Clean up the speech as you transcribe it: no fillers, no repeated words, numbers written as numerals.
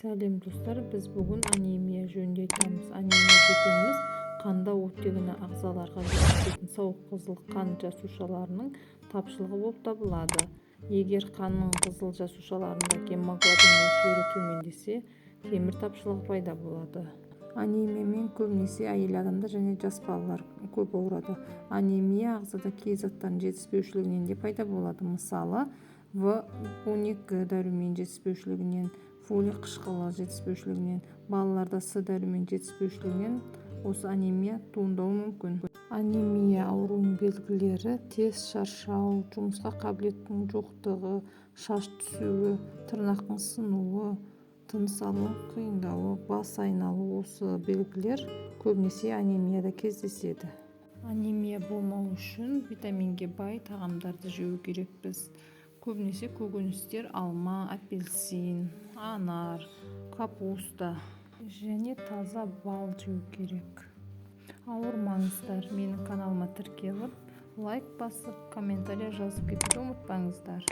Сәлем, достар! Біз бүгін анемия жөнінде айтамыз. Анемия дегеніміз – қанда оттегіні ағзаларға жеткізетін сау қызыл қан жасушаларының тапшылығы болып табылады. Егер қанның қызыл жасушаларында гемоглобин мөлшері төмендесе, темір тапшылығы пайда болады. Анемиямен көбінесе әйел адамдар және жас балалар көп ауырады. Анемия ағзада кей заттардың жетіспеушілігінен де пайда болады. Мысалы, В 12 дәрумен жетіспеушілігінен, фолий қышқылы жетіспеушілігінен, балаларда С дәрумен жетіспеушілігінен осы анемия туындауы мүмкін. Анемия ауруының белгілері: тез шаршау, жұмысқа қабілеттің жоқтығы, шаш түсуі, тырнақтың сынуы, тыныс алуың қиындауы, бас айналу. Осы белгілер көбінесе анемияда кездеседі. Анемия болмау үшін витаминге бай тағамдарды жеу керекпіз. Көбінесе көкөністер: алма, апельсин, анар, капуста және таза бал жеу керек. Ауырмаңыздар! Менің каналыма тіркеліп, лайк басып, комментарий жазып кетуді ұмытпаңыздар.